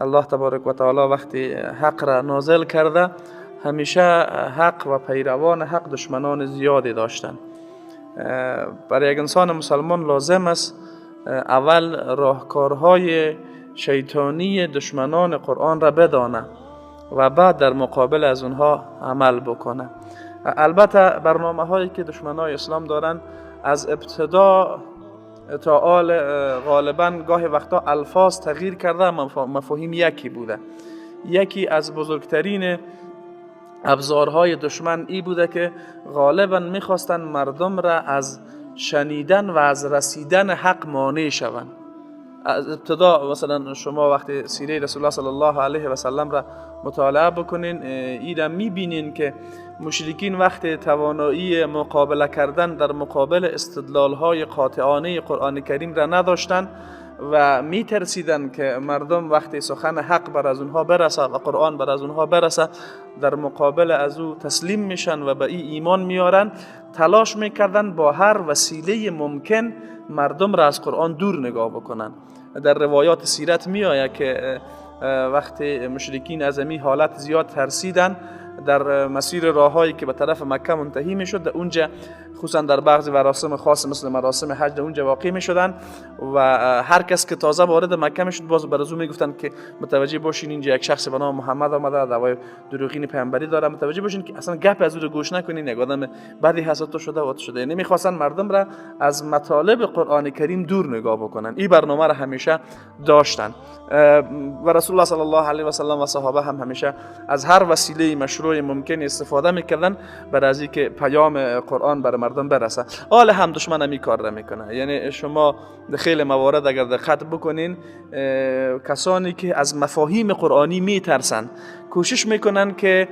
الله تبارک و تعالی وقتی حق را نازل کرده، همیشه حق و پیروان حق دشمنان زیادی داشتند. برای یک انسان مسلمان لازم است اول راهکارهای شیطانی دشمنان قرآن را بدانه و بعد در مقابل از اونها عمل بکنه. البته برنامه هایی که دشمنای اسلام دارن از ابتدا تا آل غالبا گاهی وقتا الفاظ تغییر کرده، مفاهیم یکی بوده. یکی از بزرگترین ابزارهای دشمن ای بوده که غالبا میخواستن مردم را از شنیدن و از رسیدن حق مانع شوند. از ابتدا مثلا شما وقتی سیره رسول الله صلی الله علیه و سلم را مطالعه بکنین، ای را میبینین که مشرکین وقت توانایی مقابله کردن در مقابل استدلال های قاطعانه قرآن کریم را نداشتند و میترسیدن که مردم وقتی سخن حق بر از اونها برسه و قرآن بر از اونها برسه، در مقابل از او تسلیم میشن و به ای ایمان میارن. تلاش میکردن با هر وسیله ممکن مردم را از قرآن دور نگاه بکنن. در روایات سیرت میآید که وقتی مشرکین از این حالت زیاد ترسیدن، در مسیر راههایی که به طرف مکه منتهی میشد، در اونجا خصوصا در بعضی مراسم خاص مثل مراسم حج در اونجا واقع میشدن و هر کس که تازه وارد مکه میشد، باز بر از او میگفتن که متوجه باشین، اینجا یک شخص به نام محمد آمده، دعوای دروغین پیامبری داره، متوجه باشین که اصلا گپ از او رو گوش نکنین، یک آدم بدی هست، تو شده و تو شده. یعنی میخواستن مردم را از مطالب قرآن کریم دور نگاه بکنن. این برنامه را همیشه داشتن و رسول الله صلی الله علیه و سلم و صحابه هم همیشه از هر وسیله مشروع ممکن استفاده میکردن برای از اینکه پیام قرآن بر مردم برسه. حال هم دشمن همی کار را میکنه. یعنی شما در خیلی موارد اگر دقت بکنین، کسانی که از مفاهیم قرآنی میترسن کوشش میکنن که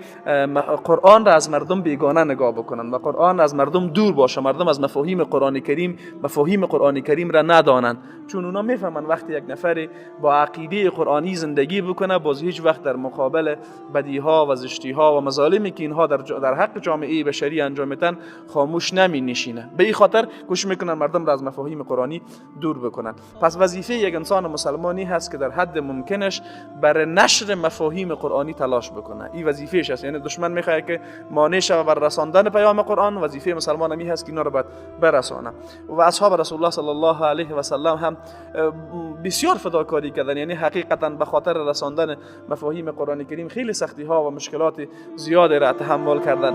قرآن را از مردم بیگانه نگاه بکنن و قرآن از مردم دور باشه، مردم از مفاهیم قرآن کریم را ندانن، چون اونا میفهمن وقتی یک نفری با عقیده قرآنی زندگی بکنه، باز هیچ وقت در مقابل بدیها و زشتیها و مظالمی که اینها در حق جامعه بشری انجام میدن خاموش نمی نشینه. به این خاطر کوشش میکنن مردم را از مفاهیم قرآنی دور بکنن. پس وظیفه یک انسان مسلمانی هست که در حد ممکنش بر نشر مفاهیم قرآنی تلاش بکنه. این وظیفه‌اش است. یعنی دشمن میخواد که مانع شود بر رساندن پیام قرآن، وظیفه مسلمان همی هست که اینا رو باید برسانه. و اصحاب رسول الله صلی الله علیه و سلم هم بسیار فداکاری کردن. یعنی حقیقتا به خاطر رساندن مفاهیم قرآن کریم خیلی سختی ها و مشکلات زیاد را تحمل کردن.